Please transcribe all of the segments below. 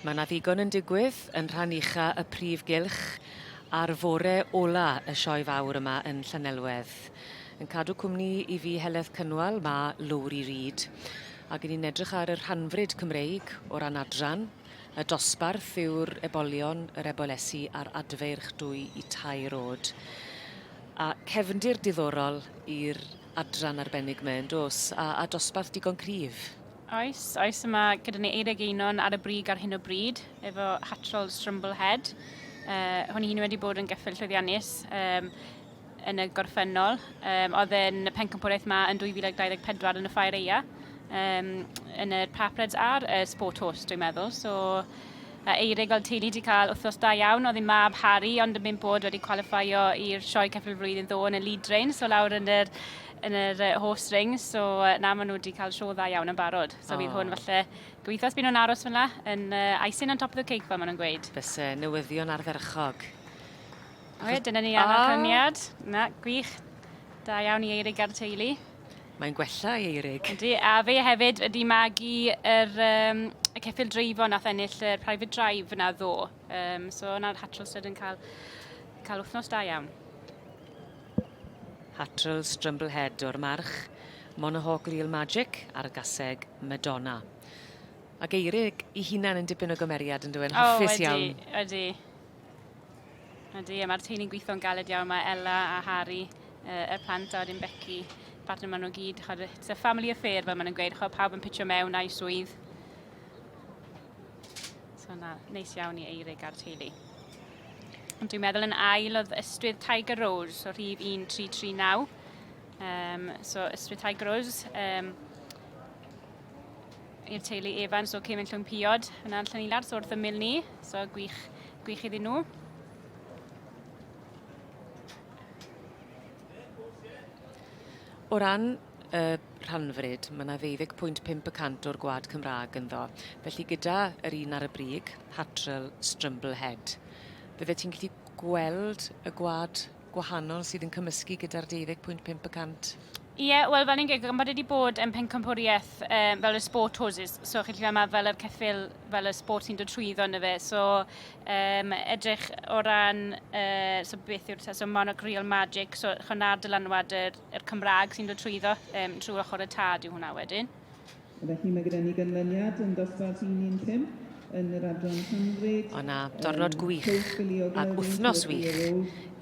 Mae 'na ddigon yn digwydd yn rhan ucha y prif gylch ar fore ola y sioe fawr yma yn Llanelwedd. Yn cadw cwmni i fi Heledd Cynwal ma' Lowri Reid ac 'yn ni'n edrych ar y rhanfrid Cymreig o ran adran. Y dosbarth yw'r ebolion, yr ebolesi a'r adfeirch dwy i tair o'd. A cefndir diddorol i'r adran arbennig 'ma yndos? A a dosbarth digon cryf. Oes, oes, mae gyda ni Eirig Einon ar y brig ar hyn o bryd, efo Hatrol Strumblehead. Uh, hwn i hun wedi bod yn geffyl llwyddiannus um, yn y gorffennol. Um, oedd e'n pencampwriaeth ma yn 2024 yn y Ffair Eia, um, yn y Papreds a'r uh, Sport Horse, dwi'n meddwl. So, a Eirig fel teulu wedi cael wythnos da iawn. Oedd ei mab Harry ond yn mynd bod wedi qualifio i'r sioe ceffyl flwyddyn ddo yn y lead rein, so lawr yn yr yn yr uh, horse ring, so uh, na, maen nhw wedi cael sio dda iawn yn barod. So oh. bydd hwn falle, gobeithio os byd nhw'n aros fyna, yn uh, icing on top of the cake fel maen nhw'n gweud. Byse newyddion ardderchog. O ie, dyna ni ar oh. canlyniad. Na, gwych. Da iawn i Eirig a'r teulu. Mae'n gwella i Eirig. Ydy, a fe hefyd ydy magu yr, um, y ceffyl dreifo nath ennill y private drive yna ddo. Um, so na'r Hatrelstead yn cael, cael wythnos da iawn. Hatrel Strumblehead o'r march Monohawk Real Magic a'r gaseg Madonna. Ac Eirig i hunan yn dipyn o gymeriad yn dyw e'n hoffus iawn. O, ydy, ydy. Ydy, a mae'r teulu'n gweithio'n galed iawn. Mae Ella a Harry, uh, y plant a wedyn Becky, partner maen nhw gyd. Chod, it's a family affair fel maen nhw'n gweud. Chod, pawb yn pitio mewn a'i swydd. So na, neis iawn i Eirig a'r teulu. Ond dwi'n meddwl yn ail oedd Ystwyth Tiger Rose, so rhif 1339. Um, so Ystwyth Tiger Rose, um, i'r teulu Evans o Cefn Llwyn Piod yna'n Llanilad, so wrth ymyl ni. So gwych, gwych iddyn nhw. O ran y rhanfrid, mae 'na ddeuddeg pwynt pump y cant o'r gwlad Cymraeg ynddo. Felly gyda yr un ar y brig, Hatrel Strumblehead, fyddet ti'n gallu gweld y gwlad gwahanol sydd yn cymysgu gyda'r 12.5%? Ie, wel fel ni'n gweud, gan bod e wedi bod yn pencampwriaeth um, fel y sport horses, so chi'n gallu gweld fel yr ceffyl, fel y sport sy'n dod trwyddo yna fe, so um, edrych o ran, uh, so beth yw'r, so Monarch Real Magic, so chwna'r dylanwad yr yr Cymraeg sy'n dod trwyddo, um, trwy ochr y tad yw hwnna wedyn. Felly mae gyda ni ganlyniad yn dosbarth 115 yn yr adran Cambridge. O na, diwrnod gwych ac wythnos wych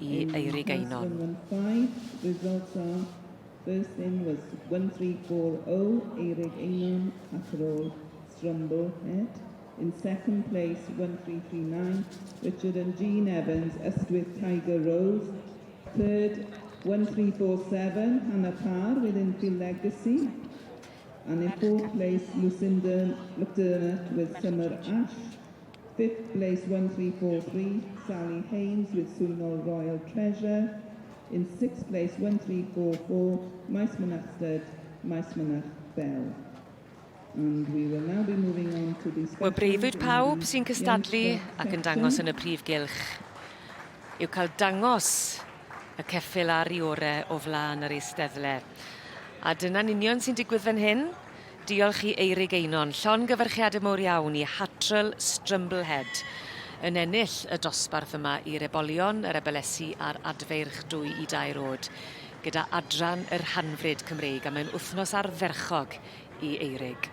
i Eirig Einon. Results are first in was 1340 Eirig Einon Hatterall Strumble Head. In second place 1339 Richard and Jean Evans Ystwyth Tiger Rose. Third, 1347, Hannah Parr with Infield Legacy. And in fourth place, Lucinda McDermott with Summer Ash. Fifth place, 1343, Sally Haynes with Sunol Royal Treasure. In sixth place, 1344, Maes Mynach Maes Mynach Bell. Wel, breuddwyd pawb sy'n cystadlu ac yn dangos yn y prif gylch yw cael dangos y ceffyl ar ei ore o flaen yr eisteddle. A dyna'n union sy'n digwydd fan hyn. Diolch i Eirig Einon. Llongyfarchiadau mowr iawn i Hatrel Strumblehead yn ennill y dosbarth yma i'r ebolion, yr ebelesi a'r adfeirch dwy i dair oed gyda adran yr Hanfryd Cymreig a mae'n wythnos ardderchog i Eirig.